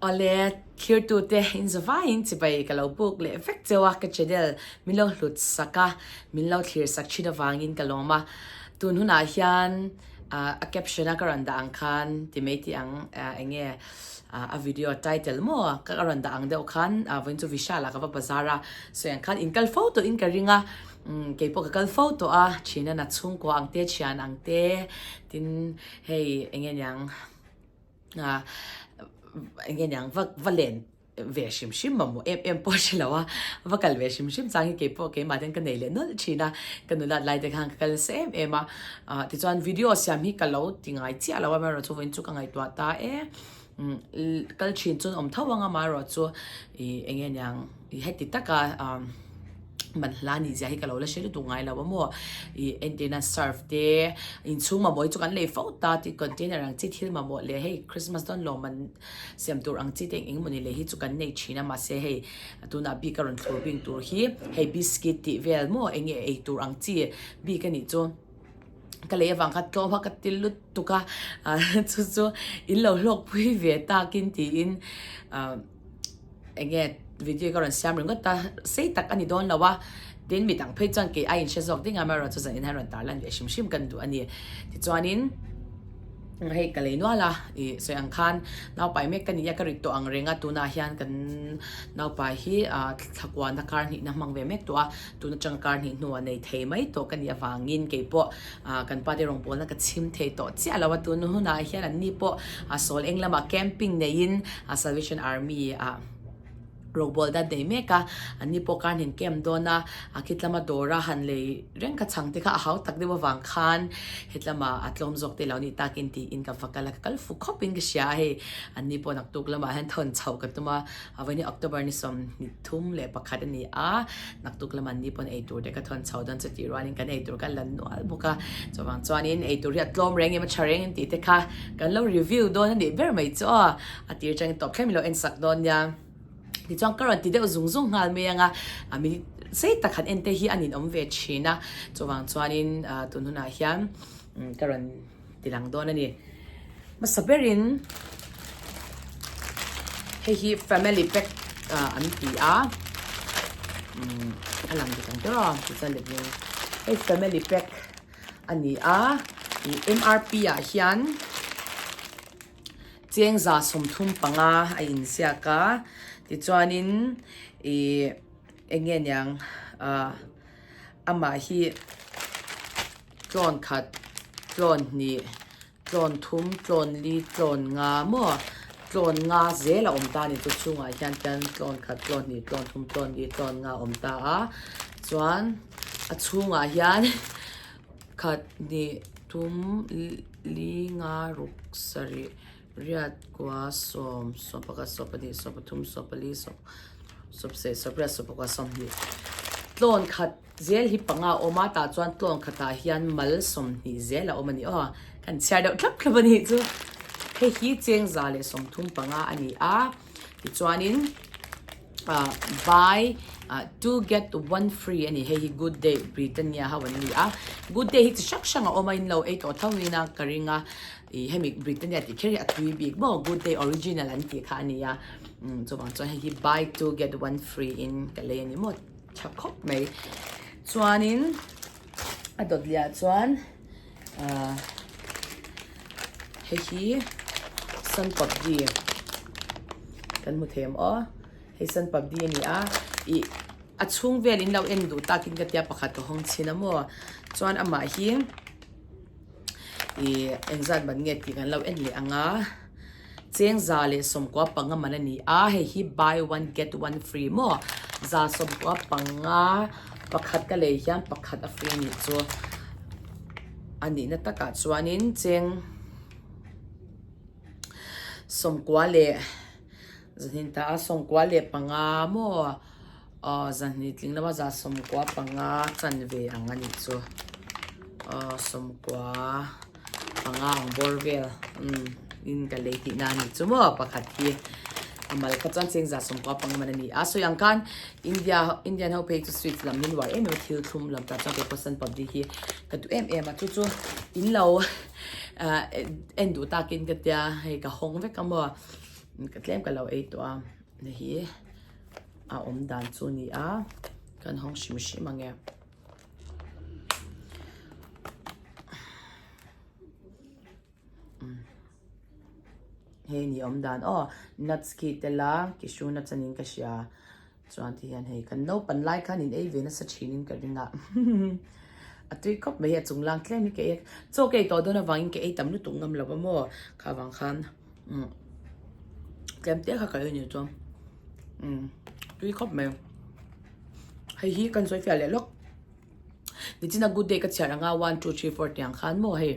Awle, thirtute in zavaiin chibai ka lo buk leh vek cheu a, ka channel min lo hlut sak a, min lo thlir sak thin avangin ka lawm a. Tun hunah hian a caption a ka rawn dah ang khan ti mai tih ang eng nge a video title maw ka rawn dah ang deuh khan vawiin chu Vishal ah ka va bazar a, sawi ang khan in kal fo tawh in ka ring a, keipawh ka kal fo tawh a, thian a na chhungkua ang te, thian ang te, tin hei eng nge niang. Eng nge niang va va len ve hrim hrim mamawh em em pawh hre lo a, va kal ve hrim hrim chang hi keipawh keimah ten ka nei leh nawlh thin a, ka nulat lai te khan ka kal nasa em em a, tichuan video siam hi ka lo ti ngai chiah lo a, amaherawhchu vawiin chu ka ngaihtuah ta e, kal thin chuan awm tho ang a, amaherawhchu ih eng nge niang ih heti taka. Man hla nih zia hi ka lo la hre lutuk ngai lo a maw ih entirna surf te inchhung mamawh hi chu kan lei fo ta tih container ang chi thil mamawh leh hei christmas dawn lawm man siam tur ang chi te eng eng mawni lei hi chu kan nei thin a mahse hei tunah bik a rawn thlur bing tur hi hei biscuit tih vel maw eng nge ei tur ang chi bik a nih chu ka lei avang kha tlawm a ka ti lutuk a chu chu in lo hlawkpui ve takin tiin ah. Eng nge video ka rawn siam ringawt a, sei tak a ni dawn lo a, tin mi dang phei chuan kei aiin hre zawk ding a, amaherawhchu chu zan in hian rawn tar lan ve hrim hrim kan duh a ni. Tichuanin hei ka lei nual a, ih sawi ang khan naupai mek ka ni a, ka rit tawh ang reng a, tunah hian kan naupai hi ah thlakuana kar hnihna hmang ve mek tawh a, tun atanga kar hnih hnuah nei thei mai tawh ka nih avangin keipawh ah kan pa te rawngbawlna ka chhim thei tawh chiah lo a, tun hunah hian an ni pawh a sawl eng lamah camping neiin a Salvation Army ah rawngbawl dan nei mek a, an ni pawh khan han camp dawn a, a khitlama dawra han lei reng kha chhang te kha a hau tak deuh avang khan hetlama a tlawm zawk te lo nih takin tiin ka va kal a, ka kal fu khawp in ka hria a hei an ni pawh naktuk lamah hian thawn chhoh ka tum a. A vawiin hi October ni 21 a ni a, naktuk lam an ni pawn eitur te ka thawn chho dawn chu tih rualin kan eitur ka la nual bawk a, chuvang chuanin eitur hi a tlawm reng em a tha reng em tih te kha kan lo review dawn a nih ber mai chu aw, a tir atangin tawp thleng min lo en sak dawn nia. Tichuan ka rawn ti deuh zung zung nghal mai ang a, a minute sei tak han en te hi a ninawm ve thin a, chuvang chuanin tun hunah hian ka rawn. Ti lang dawn a ni. Hmasa berin hei hi family pack an ti a umm a lang dik ang ber a tichuan let me hei family pack a ni a ih M_R_P ah hian cheng 35 a inziak a tichuanin ih eng nge niang ah amah hi. Tlawn khat, tlawn hnih, tlawn thum, tlawn li, tlawn nga maw? Tlawn nga zel a awm ta a ni chu chungah hian khian tlawn khat, tlawn hnih, tlawn thum, tlawn li, tlawn nga a awm ta a. Chuan a chhungah hian khat, hnih, thum, li, nga, ruk, sarih, riat, kua, sawm, sawmpakhat, sawmpahnih, sawmpathum, sawmpali, sawpsei, sawpriat, sawpakua, sawmhnih, tlawn khat. Zel hi panga a awm a, tah chuan tlawn khatah hian mal 20 zel a awm a ni aw. Kan chhiar deuh thlap thlap a nih chu. Hei hi cheng 135 a ni a, tichuanin ah buy ah two get one free a ni. Hei hi Good Day Britannia ho an ni a. Good Day hi chi hrang hrang a awm a, in lo ei tawh tho in a ka ring a. Ih hemi Britannia tih kher hi a tui bik maw, Good Day original an tih kha a ni a. Chuvang chuan hei hi buy two get one free in ka lei a ni maw. Tha khawp mai. Chuanin a dawt leh ah chuan ah hei hi sun papdi kan hmu thei ang aw. Hei sun papdi a ni a ih a chhung vel in lo en duh takin ka tia pakhat ka hawng chhin a maw. Chuan amah hi ih engzat man nge tih kan lo en leh ang a. Cheng 195 man a ni a, hei hi buy one get one free maw? 195 pakhat ka lei hian pakhat a free a nih chu. A nihna takah chuanin cheng 90 leh zahnih ta a 95 maw? Aw zahnih tling lama 95 chanve ang a nih chu. Aw 90. Panga ang bawr vel umm in ka lei tihna a nih chu maw pakhat hi a mal kha chuan cheng 95 man a ni a sawi ang khan India Indian ho phei chu sweets lam hi nuar em em a thil thlum lam tah chuan keipawh san papdi hi ka duh em em a chu chu in lo ah en duh takin ka tia hei ka hawng vek a maw. Ka tlem ka lo ei tawh a, hei hi a awm dan chu a ni a, kan hawng hrim hrim ang e. Hei ni awm dan aw, nuts khi tel a, cashew nuts a niin ka hria. Chuan ti hian hei kan naupan lai khan in ei ve nasa thinin ka ring a a tui khawp mai hi a chung lang tlem hi ka ei a chaw ka ei tawh dawn avangin ka ei tam lutuk ngam lo a maw kha vang khan umm tlem te kha ka ei a nih chuan umm tui khawp mai hei hi kan sawi fiah leh lawk. Nichina good day ka chhiar anga one two three four tiang khan maw hei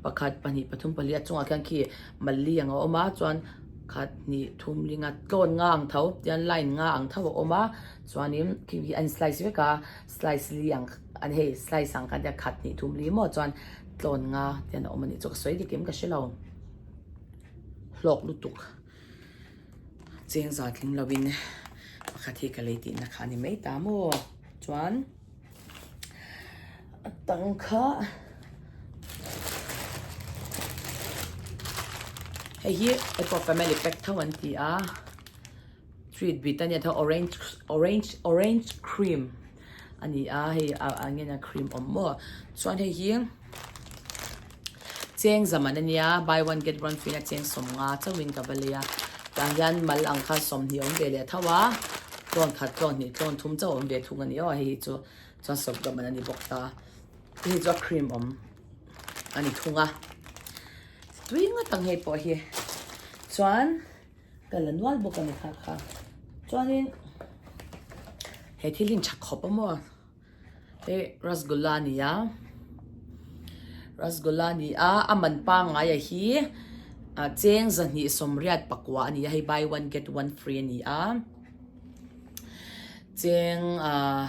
pakhat pahnih pathum pali a chungah khian khi mali ang a awm a chuan khat hnih thum linga tlawn nga ang tho tian line nga ang tho a awm a chuanin khi hi an slice vek a slice li ang an hei slice ang khan tia khat hnih thum li maw chuan tlawn nga tian a awm a nih chu ka sawi dik em ka hre lo hlawk lutuk cheng za tling lovin pakhat hi ka lei tihna kha a ni mai ta maw chuan. A tang kha hei hi eco family pack tho an ti a treat bit a nia tho orange orange orange cream a ni a hei a eng nge cream awm maw chuan hei hi cheng zaman a nia buy one get one free na cheng sawmnga chauhin ka va lei a tah hian mal ang kha sawmhnih a awm ve leh tho a tlawn khat tlawn hnih tlawn thum chauh a awm ve thung a ni aw hei hi chu chuan sawp zaman a ni bawk ta hei chu a cream awm a ni thung a tui ngawt ang hei pawh hi chuan ka la nual bawk a ni kha kha chuanin he thil hi tha khawp a maw. Hei rasgulla a ni a rasgulla a ni a a man pangngai a hi ah cheng zahnih sawmriat pakua a ni a hei buy one get one free a ni a cheng ah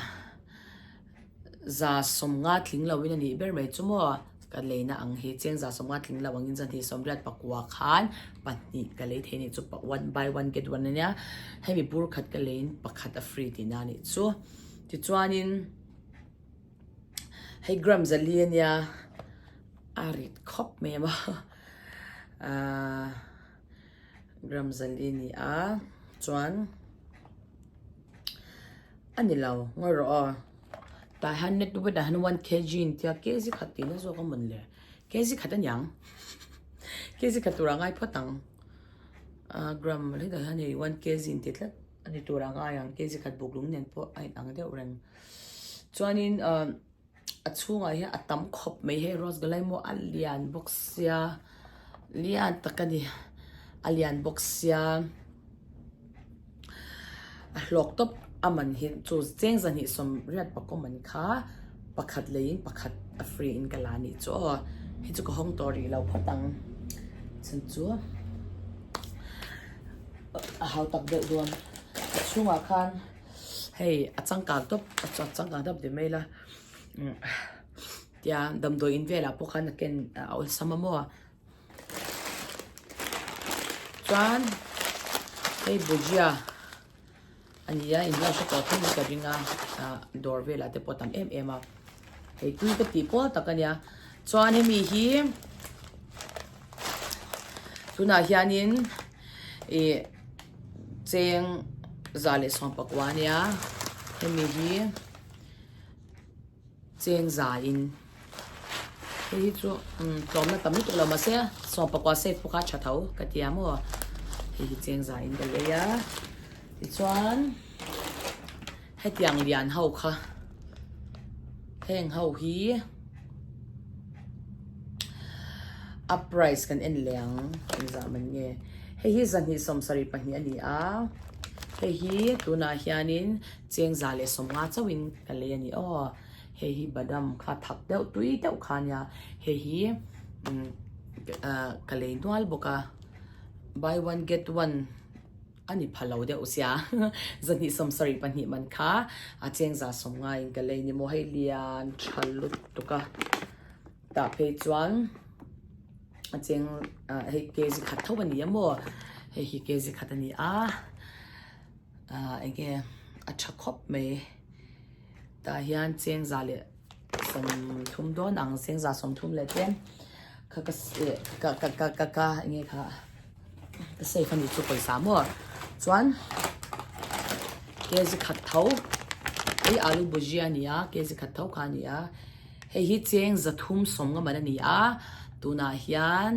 za sawmnga tling lo in a nih ber mai chu maw ka leina ang hi cheng za sawmnga tling lo angin zahnih sawmriat pakua khan pahnih ka lei thei a nih chu one buy one get one a nia hemi bur khat ka leiin pakhat a free tihna a nih chu. Tichuanin hei gram zali a nia a rit khawp mai a maw ahh gram zali a ni a chuan a ni lo ngawi rawh aw tah hian net weight ah hian one kg an tia kg khat tihna zawk a mawn le kg khat a niang kg khat turah a ngai phawt ang ahh gram hetah hian hei one kg an ti tlat. A ni tur ang ai ang kg khat buk lung nen pawh a inang deuh reng. Chuanin ahh a chhungah hian a tam khawp mai hei rose galai maw a lian bawk sia lian tak a ni a lian bawk sia a hlawk tawp a man hi chu cheng zahnih sawm riat pakawm an kha pakhat leiin pakhat a free in ka la a nih chu aw hei chu ka hawng tawh rih lo phawt ang chhan chu. A hau tak deuh dawn a chhungah khan hei a changkang tawp a changkang tawp ti mai ila tia damdawi in velah pawh khan a ken a awlsam a maw chuan hei bhujia a ni a inlo hre tawh thei in ka ring a ah dawr velah te pawh a tam em em a hei tui ka tih pawl tak a nia chuan hemi hi tunah hianin ih cheng za leh sawm pakua a nia hemi hi. Cheng zaiin hei hi chu umm tlawmna tam lutuk lo mahse sawm pakua safe pawh kha a tha tho ka ti a maw hei hi cheng zaiin ka lei a tichuan hetiang lian ho kha heng ho hi a price kan en leh ang engzah man nge hei hi zahnih sawmsarih pahnih a ni a hei hi tunah hianin. Cheng za leh sawmnga chauhin ka lei a ni aw. Hei hi badam kha thak deuh tui deuh kha ania. Hei hi umm ka lei nual bawk a. Buy one get one a ni pha lo deuh sia. Zahnih sawmsarih pahnih man kha a cheng za sawmnga in ka lei ni maw. Hei lian tha lutuk a. Tah phei chuan a cheng hei kg khat tho a ni a maw. Hei hi kg khat a ni a. Ah enge a tha khawp mai tah hian cheng za leh sawmthum dawn ang cheng za sawmthum leh tlem kha ka ka ka ka ka enge kha. Ka save a nih chu pawisa maw? Chuan kg khat tho hei alu bhujia a ni a, kg khat tho kha a ni a. Hei hi cheng zathum sawmnga man a ni a, tunah hian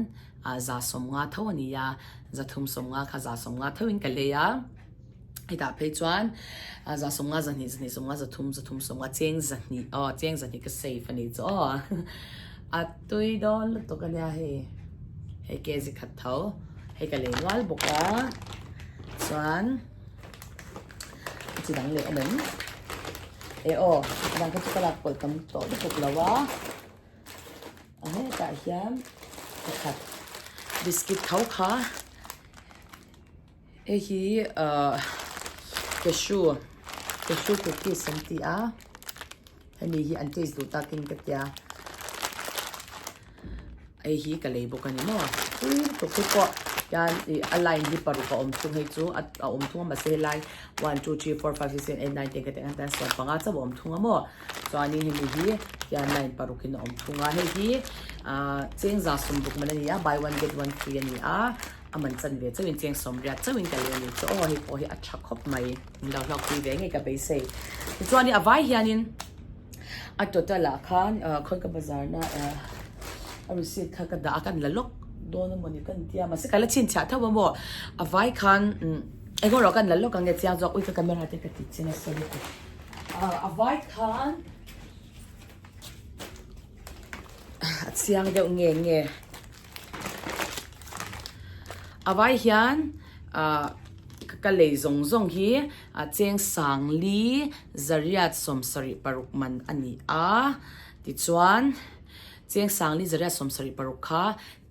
ah za sawmnga tho a ni a, zathum sawmnga kha za sawmnga thoin ka lei a. Hetah phei chuan za sawmnga zahnih zahnih sawmnga zathum zathum sawmnga cheng zahnih aw cheng zahnih ka save a nih chu aw a tui dawn lutuk a nia hei hei kg khat tho hei ka lei nual bawk a chuan chi dang leh awm em e aw a dang kha chu ka lak pawlh tam tawh lutuk lo a a hetah hian pakhat biscuit tho kha. Hei hi ahh cashew cashew cookies an ti a hemi hi an taste duh takin ka tia hei hi ka lei bawk a ni maw tui lutuk hi pawh hian ih a line hi paruk a awm thung hei chu a awm thung a mahse helai one two three four five six seven eight nine ten ka tih ang hian 15 chauh a awm thung a maw chuanin hemi hi hian line paruk in a awm thung a hei hi ahh chengza sawmruk man a ni a buy one get one free a ni a. A man chan ve chauhin cheng sawmriat chauhin ka lei a ni chu aw hei pawh hi a tha khawp mai min lo hlawk pui ve ngei ka beisei tichuan a vai hianin a total ah khan ah khawi ka bazar na ah a receipt kha ka dah a kan la lawk dawn emaw ni ka intia mahse ka la chhinchhiah tho a maw a vai khan umm eng erawh kan la lawk ang nge chiang zawk ui ka camera te ka ti che nasa lutuk ah a vai khan. A chiang deuh nge nge. A vai hian ah ka lei zawng zawng hi a cheng sangli zariat 76 man a ni a tichuan cheng sangli zariat 75 kha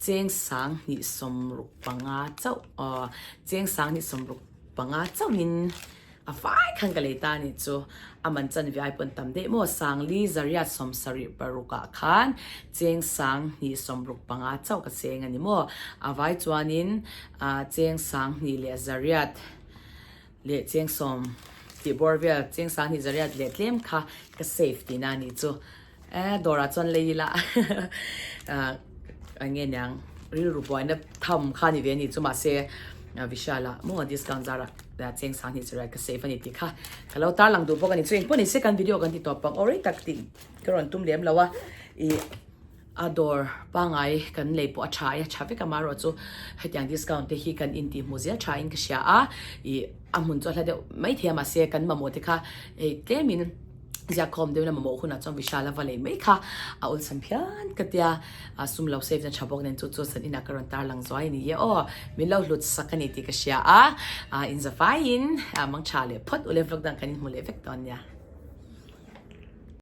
cheng sang hnih 65 chauh aw cheng sang hnih 65 chauhin. A fai khan ka lei ta a nih chu. A man chan ve ai pawn tam daih maw? Sangli zariat 76 ah khan cheng sang hnih 65 chauh ka cheng a ni maw? A vai chuanin cheng sang hnih leh zariat leh cheng sawm tih bawr vel cheng sang hnih zariat leh tlem kha ka save tihna a nih chu. Eh dawrah chuan lei ila eng nge niang rilru buaina tham kha ni ve a ni chu mahse Vishal ah maw discount zarah cheng sang hnih chu ka save a ni tih kha ka lo tarlang duh bawk a ni chu engpawh ni se kan video kan ti tawp ang aw rei tak tih ka rawn tum lem lo a ih a dawr pangai kan lei pawh a tha a tha vek a amaherawh chu hetiang discount te hi kan intih hmuh zel tha in ka hria a ih a hmun chu a hla deuh maithei a mahse kan mamawh te kha hei tlem in. Ziakkhawm deuhin a mamawh hunah chuan Vishal a va lei mai kha a awlsam phian ka tia, a sum lo save na tha bawk nen chu chu san inah ka rawn tarlang zuai a ni e aw, min lo hlut sak a ni tih ka hria a, inzavaiin mang tha leh phawt ule vlog dang kan inhmu leh vek dawn nia.